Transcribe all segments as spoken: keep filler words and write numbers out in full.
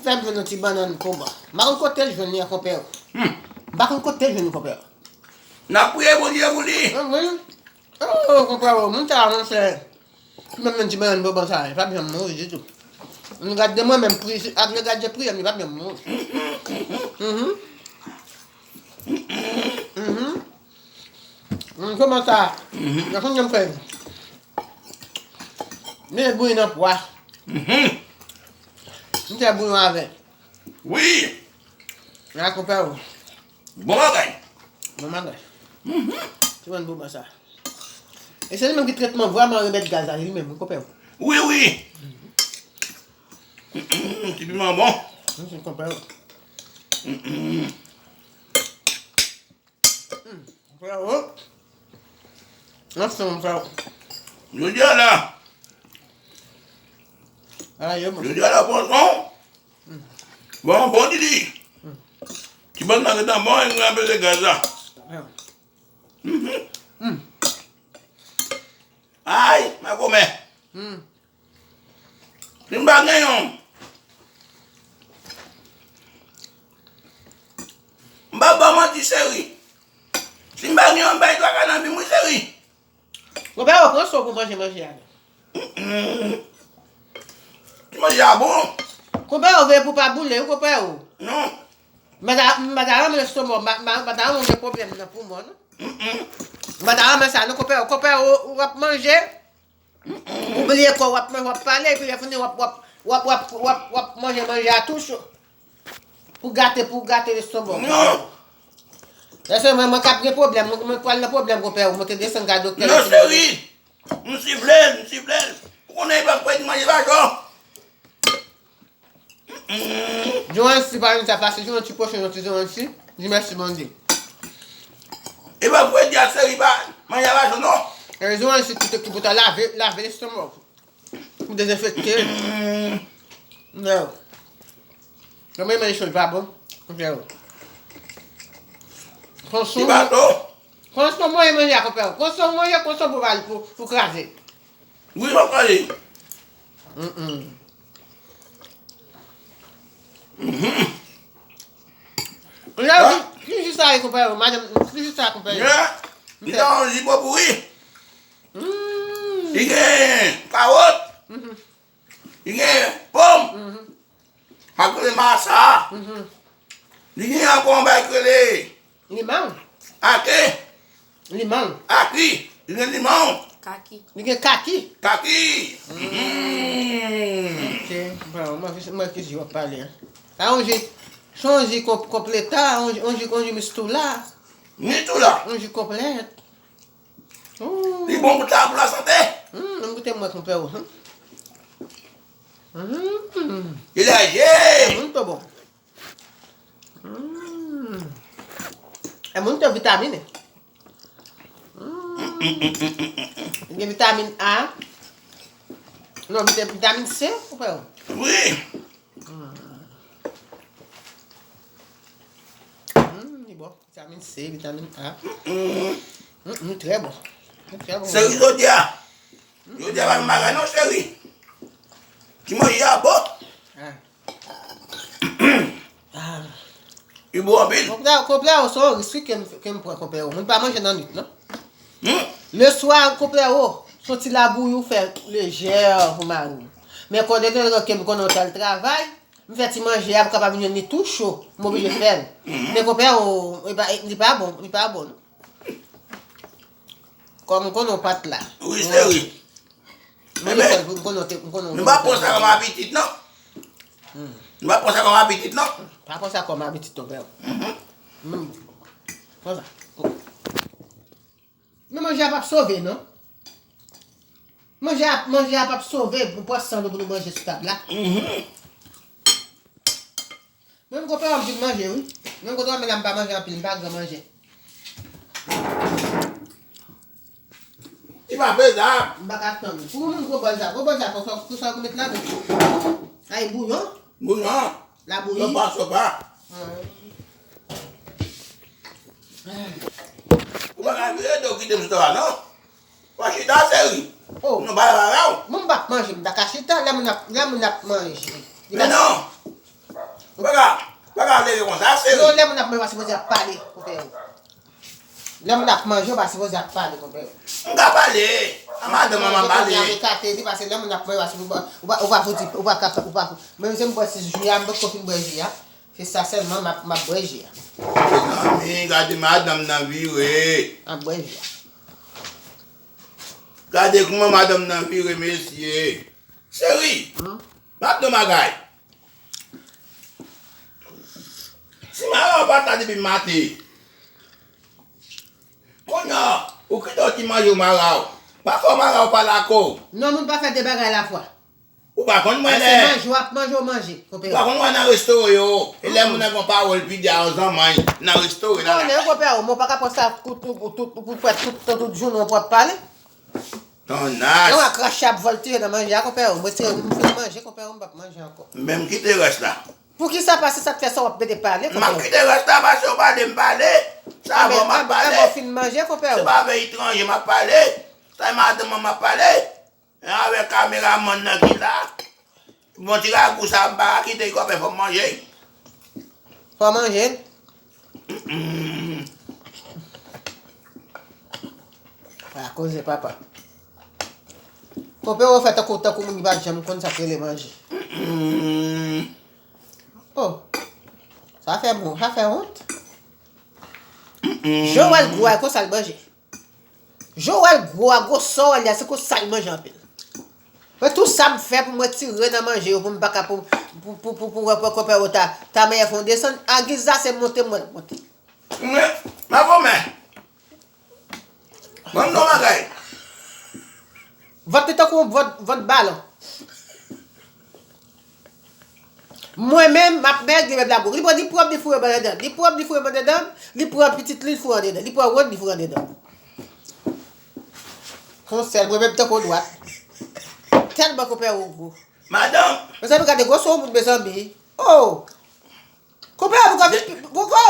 Fè m jwenn yon ti bannann konba. M pa konn kote l jwenn li an, konpè. Hmm. M pa konn kote l jwenn li, konpè. N ap priye Bondye pou li. Wi. Oh, konpè, moun sa a, monchè. Menm yon ti bannann bonbon sa, li p ap janm mouri ditou. N gade mwen menm, pri, ak n gade pri, li p ap janm mouri. Mhm. Mhm. Mwen kòmanse a. Mhm. Nan fon jan m fè. Men bouyi nan pwa. Mhm. M fè bouyon avè. Wi. La konpè ou. Bon bagay. Bon bagay. Mhm. Ti bann bonbon sa. E se li menm ki tretman vrèman remèd gaz la, li menm, konpè ou. Wi, wi. Mhm. Ti piman bon. Mhm, konpè ou. Mhm. Hmm, frè, oh. Nan fè m, frè. Jodi a la. Ala, yo bon. Jodi a la, pwason. Hmm. Bon, bon, Didi. Hmm. Ti bann nan gentan bon, e nou apele gaz la. Hmm. Mhm. Hmm. Ay, mè kòmè. Hmm. Si m pa gen yon, m pa ba w manti, cheri. Si m pa gen yon, m bay twa ka nan vi m, wi, cheri. Konpè, ou pran son pou manje, manje a, non? Mm-mm. Ti manje a bon. Konpè, ou veye pou pa boule, wi, konpè, ou. Non. M pa ta, m pa ta renmen lestomak, m pa, m pa, m pa ta renmen gen pwoblèm nan poumon, non. Mm-mm. M pa ta renmen sa, non, konpè, ou, konpè, ou, ou ap manje. Ou bliye kò w ap manje, w ap pale, epi lè fini w ap, w ap, w ap, w ap, w ap, w ap manje manje a tou cho. Pou gate, pou gate lestomak. Non. Lè se mwen, mwen k ap gen pwoblèm, mwen, mwen pral nan pwoblèm, konpè, ou monte desann ka doktè. Non, cheri. M sifle l, m sifle l. Ou konnen li p ap kwè di manje pa cho. Joanne, si pa yon sa fasil, yon ti pochon, yon ti Joanne, si. Di mèsi Bondye. E pa pou di a seri pa manje a pa cho non. E Joanne, si tout ekip ou ta lave, lave lestomak. Pou dezenfekte. Non. Nan mwen manje cho, li pa bon. Ok. Konson. Li pa bon. Konson mwen manje a konpè. Konson manje, konson pou, pou, pou kraze. Wi, m ap pale. Mm-mm. Mhm. Lè, ah, ki, ki ji sa ye, konpè yo? Madanm, ki ji sa, konpè yo? Li gen yon ji bon pouri. Mm. Li gen kawòt. Mhm. Li gen pòm. Mhm. Sa k rele masa. Mhm. Li gen ankò yon bagay k rele limon. Ake. Limon. Aki. Li gen limon. Kaki. Li gen kaki. Kaki. Mm. Ok. Bon, mwen, mwen ki ji w ap pale a. Sa yon ji, se yon ji konp-, konpleta, yon ji, yon ji, yon ji mistoula. Mistoula. Yon ji konplèt. Ooh. Li bon pou ta, pou lasante. Hmm, ann goute mwen konpè ou. Hmm. Li lèje. Moun to bon. Hmm. E moun to vitamine. Hmm. Gen vitamin A. Non, vit-, vitamin C, konpè ou. Wi. Hmm. Hmm, li bon. Vitamin C, vitamin A. Mm, mm, trè bon. Trè bon. Cheri, jodi a. Jodi a pa menm bagay non, cheri. Ti manje a bon. Ah. Ah. Li bon anpil. Konpè, konpè, se yon risk ke m, ke m pran, konpè. Moun pa manje nan nwit, non. Hmm? Leswa, konpè, se yon ti labouyi ou fè lejè pou mari w. Men kote ke m konnen w t al travay, m fè ti manje a pou kapab jwenn li tou cho. M oblije fè l. Mhm. Men konpè, o, li pa, li pa bon, li pa bon. Kòm m konnen w pa t la. Wi, cheri. M oblije fè l pou m konnen w te, m konnen w te. Nou pa pran sa kòm abitit, non. Hmm. Nou pa pran sa kòm abitit, non. Pa pran sa kòm abitit, konpè. Mhm. Hmm. Pran sa. Men manje a p ap sove, non. Manje a, manje a p ap sove pou pran san nou pou nou manje sou tab la. Mhm. Menm konpè w ap vin manje, wi. Menm kote w ap men la, m pa manje anpil, m pa gran manje. Li pa fezab. M pa ka tann. Pou moun gwo bòl sa, gwo bòl sa, pou sa, pou sa ou met ladan. Ay, bouyon. Bouyon. Labouyi. Sopa, sopa. Ah. Ou pa ka vire do kite m sou twa, non. Ou pa chita, cheri. Oh. Non, pa la, la, la. Mwen m p ap manje, m ta ka chita, lè moun ap, lè moun ap manje. Men non. Ou pa ka, ou pa ka leve konsa, cheri. Non, lè moun ap manje, ou pa sipoze ap pale, konpè. Lè moun ap manje, ou pa sipoze ap pale, konpè. M ka pale. A madanm mwen, m ap pale. Manje, manje, kate li, paske lè moun ap manje, ou pa, ou pa, ou pa fouti, ou pa ka, ou pa, mwen menm si m bwè sis ji a, m potko fin bwè ji a. Se sa sèlman m ap, m ap bwè ji a. Mezanmi, gade madanm nan vire. M ap bwè ji a. Gade kouman madanm nan vire, mesye. Cheri, m ap di w bagay. Si mara w pa t la depi maten, kounye a, ou kite w ti manje w mara w. Pa fè w mara w pale ak ou. Non, moun pa fè de bagay lafwa. Ou pa konn mwen lè. Manje w ap manje, w manje, konpè. Ou pa konn mwen nan resto yo. E lè moun nan gen pawòl pidi a yon zanmann nan resto la. Konnen, konpè, ou pa ka pran sa tout, tout, tout, pou fè tout, tout, tout jounen w p ap pale. Tonas. Yon krache ap vòltije nan manje a, konpè, ou. Mwen se, m fin manje, konpè, ou, m p ap manje ankò. Men m kite rès la. Poukisa? Paske sa t fè sa w ap mete pale, konpè. M ap kite rès la, paske w pale, m pale. Sa bon, m ap pale. Anben, anben, anben, w fin manje, konpè, ou. Se pa avèk etranje m ap pale. Se madanm mwen m ap pale. Avèk kameramann nan ki la. Bon, ti ragou sa, m pa ka kite l, konpè, fò m manje. Fò w manje l? Mm. Pa koze, papa. Konpè, ou fè tankou, tankou moun ki pa t janm konn sa k rele manje. Mm. Oh. Sa fè bon, sa fè wont. Mm. Jan w wè l gwo a, konsa l manje. Jan w wè l gwo a, gwosè w wè l la, se konsa l manje anpil. Men tou sa m fè pou m retire nan manje yo, pou m pa ka, pou, pou, pou, pou, pou, pou konpè yo ta, ta mèyè fè yon desann, a giz la se monte m wè l ap monte. Mwen, m ap wè men. Ban m non bagay. Vant li tankou yon vant, vant balon. Mwen menm, m ap mèg, li menm l ap gwo. Li pran, li pwòp, li foure anndan. Li pwòp, li foure anndan. Li pran pitit li, li foure anndan. Li pran wonn, li foure anndan. Yon sèl, mwen menm tankou dwat. Tèlman konpè yo gwo. Madanm. Mezanmi, gade gwosè yon moun, mezanmi. Oh! Konpè yo, pou gade, pou gwo.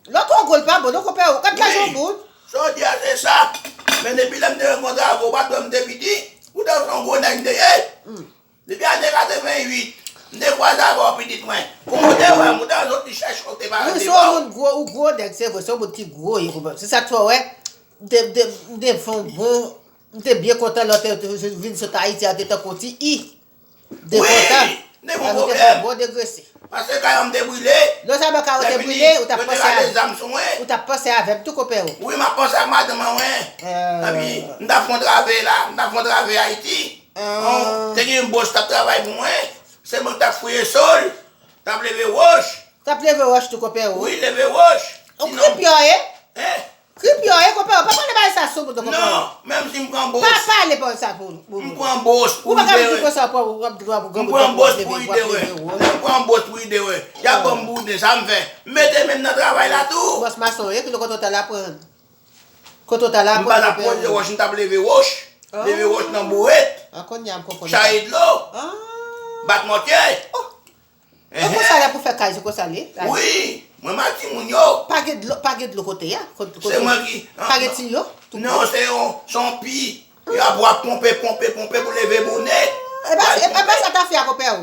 Lè w twò gwo, l pa bon, non, konpè yo. Gade laj yon moun. Sa w di a, se sa. Men depi lè m te rankontre avè w, ou pa t wè m te piti. Ou te yon gwo nèg m te ye. Depi ane katreventuit, m te kwaze avè w pitit mwen. Kòman w te wè m, ou ta sot li chèche w te pa rete ba w. Wi, se yon moun gwo, ou gwo nèg, se vre, se yon moun ki gwo, ye, konpè. Se sa k fè w wè, m te, m te, m te fè yon bon, m te byen kontan lè w te, te vin sot Ayiti a, te tankou ti i. M te kontan. Wi, m te gen yon pwoblèm. Paske kay an m te brile. Lè sa bò kay ou te brile, ou t ap panse avè m. Ou t ap panse avè m tou, konpè o. Wi, m ap panse ak madanm mwen, wi. Epi, m t ap fè yon travè la, m t ap fè yon travè Ayiti. Bon, te gen yon bòs k t ap travay pou mwen. Se mwen k t ap fouye sòl, t ap leve wòch. T ap leve wòch tou, konpè o. Wi, leve wòch. Ou kripyò ye? Hein? Kripyò ye, konpè o. Pa pale bagay sa sou moun, konpè o. Non, menm si m pran bòs. Pa pale pawòl sa pou, pou moun. M pran bòs pou ide wè. Ou pa ka di konsa, w ap, w ap, w ap, w ap leve wòch. M pran bòs pou ide wè. Lè m pran bòs pou ide wè. Y ap ban m bouden, sa m fè. M mete men m nan travay la tou. Bòs mason ye, ki lè kote w t al aprann? Kote w t al aprann, konpè o? M pa t ap poze wòch, m t ap leve wòch. Leve wòch nan bouwèt. Ah, kounye a m konprann. Chaje dlo. Ah. Bat mòtye. Oh. E konsa lè pou fè kay, se konsa l ye? Wi, mwen m ak timoun yo. Pa gen dlo, pa gen dlo kote a? Kot-, kote? Se mwen ki, pa gen tiyo? Non, se yon, se yon pi. Y ap wè ap ponpe, ponpe, ponpe pou leve bonnen. E pa, e pa, e pa sa t ap fè a, konpè o.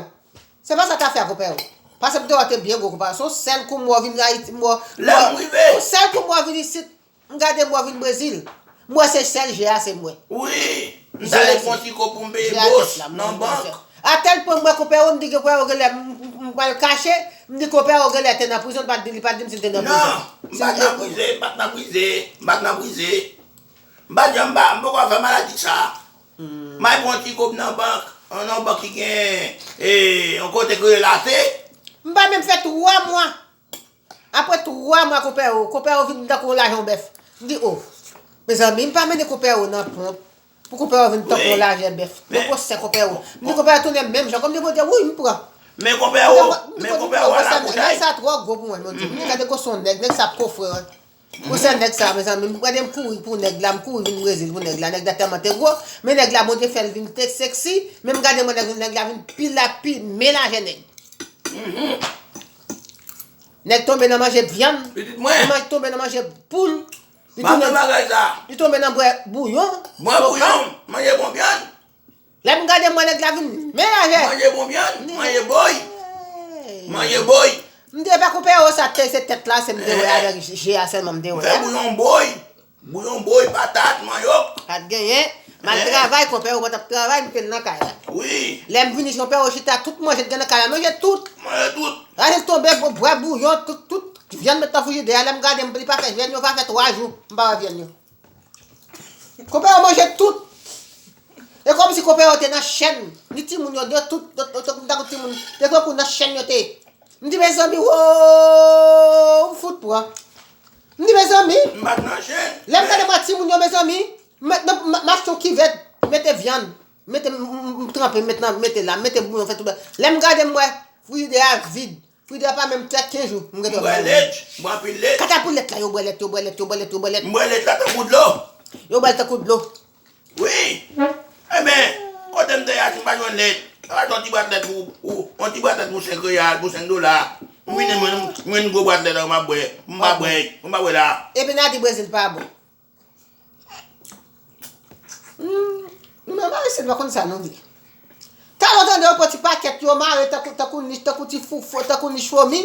Se pa sa t ap fè a, konpè o. Paske m te wè w te byen gwo, konpè o. Se yon sèl kou m wè w vin Ayiti, m wè w. Lè m rive. Yon sèl kou m wè w vin isit. M gade m wè w vin Brezil. M wè se sèl je a se mwen. Wi, m t ale pran ti kòb pou m peye bòs nan bank. Atèl pwen m wè konpè o, m di konpè o genlè m, m, m pral kache, m di konpè o genlè te nan prizon, li pa t di, li pa t di m si l te nan prizon. Non, m pa t nan prizon, m pa t nan prizon, m pa t nan prizon. M pa t janm ba, m poko fè maladi sa. M al pran ti kòb nan bank, nan yon bank ki gen, e, yon kote k rele Late. M pa menm fè twa mwa. Apre twa mwa, konpè o, konpè o vin tankou yon lajan yon bèf. M di, o, mezanmi, m pa mennen konpè o nan ponp. Pou konpè o vin tankou yon lajan bèf. Mwen gwosè konpè o. M di konpè o tounen menm jan. Kòm di Bondye, wi, m pran. Men konpè o, men konpè o ala kouchay. Nèg sa twò gwo pou mwen, Bondye. M di gade gwosè yon nèg, nèg sa ap kofre. Gwosè nèg sa, mezanmi, m gade m kouri pou nèg la, m kouri vin Brezil pou nèg la. Nèg la tèlman te gwo, men nèg la, Bondye fè l vin te seksi, men m gade mwen nèg, nèg la vin pi la, pi men lajan nèg. Nèg tonbe nan manje vyann. Pitit mwen. Nèg tonbe nan manje poul. Li tonbe, bagay sa. Li tonbe nan bwè bouyon. Bwè bouyon, manje bon vyann. Lè m gade mwen nèg la vin men lajan. Manje bon vyann, manje boy. Manje boy. M te pa koupe yo, sa te se tèt la, se m te wè avèk je a sèlman m te wè. Fè bouyon boy. Bouyon boy, patat, manyòk. Pa t genyen. M al travay, konpè yo pa t ap travay, m te nan kay la. Wi. Lè m vini, konpè yo chita, tout manje t gen nan kay la, manje tout. Manje tout. Rachel tonbe, bwè bouyon, tout, tout. Vyann met nan frijidè a, lè m gade, m, li pa fè, vyann yo pa fè twa jou, m pa wè vyann yo. Konpè yo manje tout. E kòmsi konpè yo te nan chèn. Ni timoun yo, yo tout, yo, yo, yo, tankou timoun, yo tankou nan chèn yo te ye. M di, mezanmi, wo, m fout pran. M di, mezanmi, m pa t nan chèn, lè m gade mwen timoun yo, mezanmi, m, m, m, m achte yon kivèt, mete vyann, mete, m, m, m tranpe, mete nan, mete la, mete bouyon, fè tout bagay. Lè m gade, m wè frijidè a vid. Frijidè a pa menm fè kenz jou, m gentan bwè lèt, m bwè anpil lèt. Katapilèt la, yo bwè lèt, yo bwè lèt, yo bwè lèt, yo bwè lèt. M bwè lèt la tankou dlo. Yo bwè l tankou dlo. Wi. Enben, kote m te ye a, si m pa jwenn lèt, m pa jwenn yon ti bwat lèt pou, pou, yon ti bwat lèt pou senk reyal, pou senk dola. M vini, mwen, mwen, gwo bwat lèt la, m ap bwè. M pa bwè, m pa bwè la. Epi n a di Brezil pa bon. Hmm, nou menm Ayisyen pa konn sa nou vle. Talè w tande yo pran ti pakèt, yo mare tankou, tankou nich, tankou ti foufou, tankou nich fomi,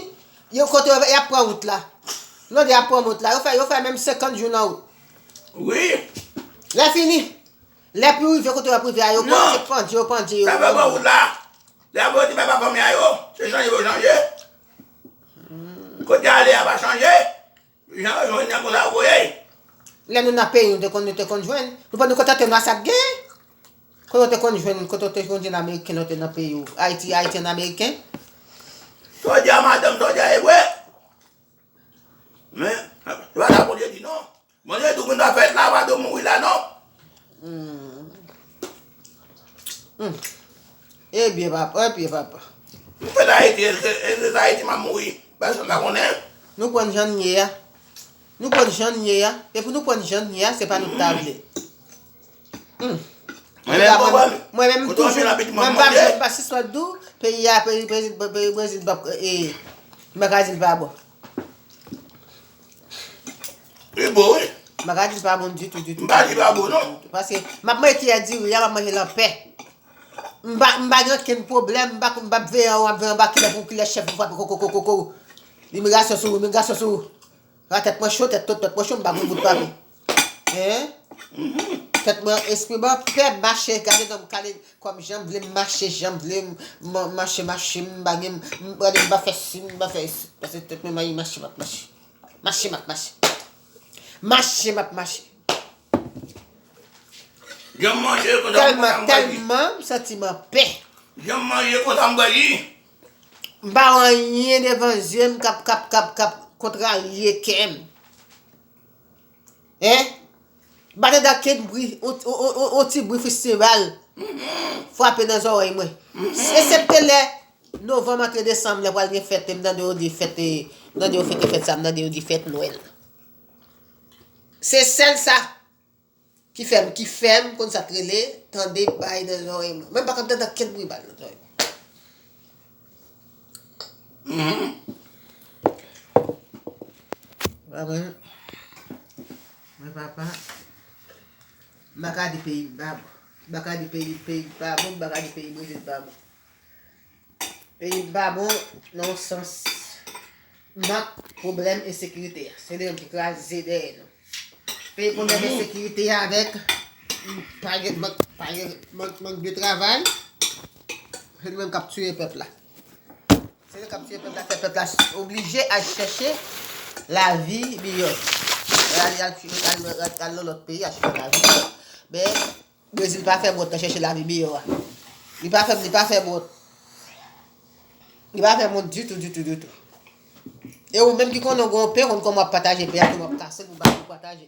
yo kote yo, y ap pran wout la. Nou tande y ap pran wout la, yo fè, yo fè menm senkant jou nan wout. Wi. Lè fini, lè pou rive kote yo ap rive a, yo kòmanse pandye, yo pandye, yo. Sa fè pran wout la. Lè yo di pa pa fanmi a yo, se chanje yo chanje. Kote y ale a pa chanje. Jan yo jwenn nan konsa voye. Lè nou nan peyi, nou te konn, nou te konn jwenn. Nou pa nou kontante nou a sa k gen. Kote w te konn jwenn, kote w te konn jwenn Ameriken lè w te nan peyi w? Ayiti, Ayiti an Ameriken? Sa w di a madanm, sa w di a e vre. Men, se pa sa Bondye di non. Bondye di w moun pa fèt la, pa di w mouri la non. Hmm. Hmm. Ebyen papa, ebyen papa. M fèt Ayiti, èske, èske se Ayiti m ap mouri? Pèsonn pa konnen. Nou pran jan n ye a. Nou pran jan n ye a. Depi nou pran jan n ye a, se pa nou k ta vle. Hmm. Mwen menm, mwen menm toujou, mwen pa m pa sispann di w, peyi a, peyi, peyi, peyi Brezil, e, m pa ka di l pa bon. Li bon, wi. M pa ka di l pa bon ditou, ditou. M pa di l pa bon, non. Paske m ap manje kiyè diri a, m ap manje l anpè. M pa, m pa gen okenn pwoblèm, m pa, m p ap veye anwo, m ap veye anba, kilè pou, kilè chèf pou frape, koko, koko, koko. Imigrasyon sou ou, imigrasyon sou ou. A tèt mwen cho, tèt tout, tèt mwen cho, m pa konn bout papye. Hein? Tèt mwen, espri mwen pè, mache, gade non m kale, kòm jan m vle m mache, jan m vle m, m mache, mache, m pa gen, m, gade m pa fè si, m pa fè si. Paske tèt mwen mayi mache, m ap mache. Mache, m ap mache. Mache, m ap mache. Jan m manje konsa m kontan m gadi. Tèlman, tèlman m santi m anpè. Jan m manje konsa m gadi. M pa wè anyen devan zye m k ap, k ap, k ap, k ap kontrarye kè m. Hein? M pa tande okenn bri, on, on, on, on ti bri festival frape nan zòrèy mwen. Eksepte lè novanm antre desanm, lè pral gen fèt, m tande yo di fèt, e, m tande yo fete fèt sa, m tande yo di fèt Nwèl. Se sèl sa ki fè m, ki fè m konn sa k rele tande bay nan zòrèy mwen. Mwen m pa konn tande okenn bri bal nan zòrèy mwen. Mhm. Mwen, mwen papa, m pa ka di peyi m pa bon. M pa ka di peyi, peyi m pa bon, m pa ka di peyi Brezil pa bon. Peyi m pa bon nan yon sans. Mank, pwoblèm ensekirite a. Se li menm ki kraze dèyè nou. Peyi pwoblèm ensekirite a avèk pa gen, mank, pa gen, mank, mank de travay. Se li menm k ap tiye pèp la. Se li k ap tiye pèp la, fè pèp la oblije al chèche lavi miyò. Al, al, al, al, al nan lòt peyi, al chèche lavi miyò. Men, Brezil pa fè bwòt nan chèche lavi miyò a. Li pa fè, li pa fè bwòt. Li pa fè bwòt ditou, ditou, ditou. E ou menm ki konnen w gen yon pen, konn kòman w ap pataje pen a, kòman w ap kase l pou ba pou pataje.